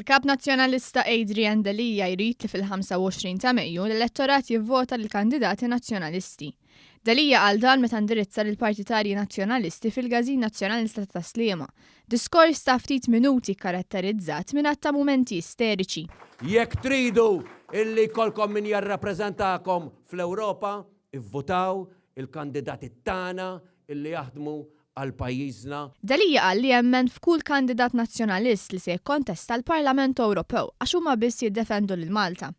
Il-Kap Nazzjonalista Adrian Delia jrid li fil-25 ta' Mejju l-elettorat jivvota lill-kandidati Nazzjonalisti. Delia qal dan meta indirizza lill-partitarji Nazzjonalisti fil-Każin Nazzjonalista ta' Tas-Sliema. Diskors ta' ftit minuti kkaratterizzat minn għadd ta' mumenti isteriċi. Jekk tridu illi jkollkom min jarrappreżentakom fl-Ewropa, ivvutaw il-kandidati tagħna illi jaħdmu għal pajjiżna. Delia qal li jemmen f'kull kandidat Nazzjonalist li se jikkontesta l-Parlament Ewropew għax huma biss jiddefendu lil Malta.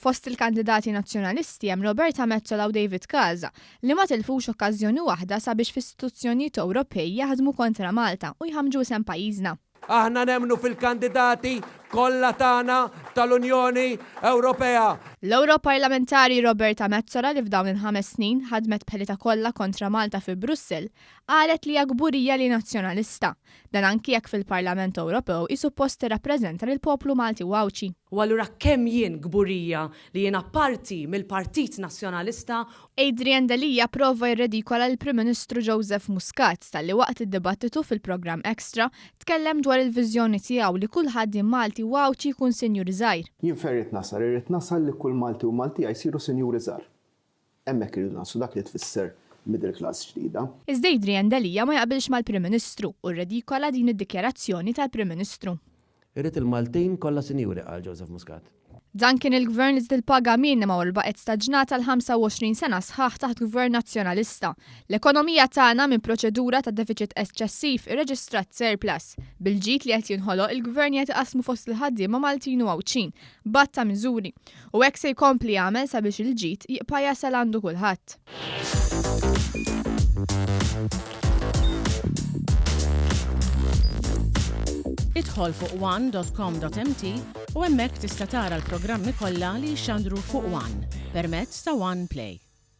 Fost il-kandidati Nazzjonalisti hemm Roberta Metsola u David Casa li ma tilfux okkażjoni waħda sabiex f'istituzzjonijiet Ewropej jaħdmu kontra Malta u jħammġu isem pajjiżna. Aħna nemmnu fil-kandidati kollha tagħna tal-Unjoni Ewropea. L-Ewroparlamentari Roberta Metsola li f'dawn il-ħames snin ħadmet b'ħelitha kollha kontra Malta fi Brussell, qalet li hija kburija li hi Nazzjonalista. Dan anki jekk fil-Parlament Ewropew hi suppost tirrappreżenta lill-poplu Malti u Għawdxi. U allura kemm jien kburija li jiena parti mill-Partit Nazzjonalista Adrian Delia prova jirredikola lill-Prim Ministru Joseph Muscat talli waqt id-dibattitu fil-programm Extra tkellem dwar il-viżjoni tiegħu li kull ħaddiem Malti u Għawdxi jkun sinjur żgħir. Jien fejn irrid nasal? Irrid nasal li kull Malti u Maltija jsiru sinjuri żgħar. Hemmhekk irridu naslu, dak li tfisser middle class ġdida. Iżda Adrian Delia ma jaqbilx mal-Prim Ministru u rredikola din id-dikjarazzjoni tal-Prim Ministru. Irrid il-Maltin kollha sinjuri, qal Joseph Muscat. Dan kien il-Gvern li żied il-paga minima u li baqgħet staġnata għal 25 sena sħaħ taħt Gvern Nazzjonalista. L-ekonomija tagħna minn proċedura ta' defiċit eċċessiv irreġistrat surplus. Bil-ġid li qed jinħoloq il-Gvern qiegħed iqassmu fost il-ħaddiema Maltin u Għawdxin, b'għadd ta' miżuri. U hekk se jkompli jagħmel sabiex il-ġid jibqa' jasal għandu kulħadd. Idħol fuq one.com.mt u hemmhekk tista' tara l-programmi kollha li jixxandru fuq One permezz ta' One Play.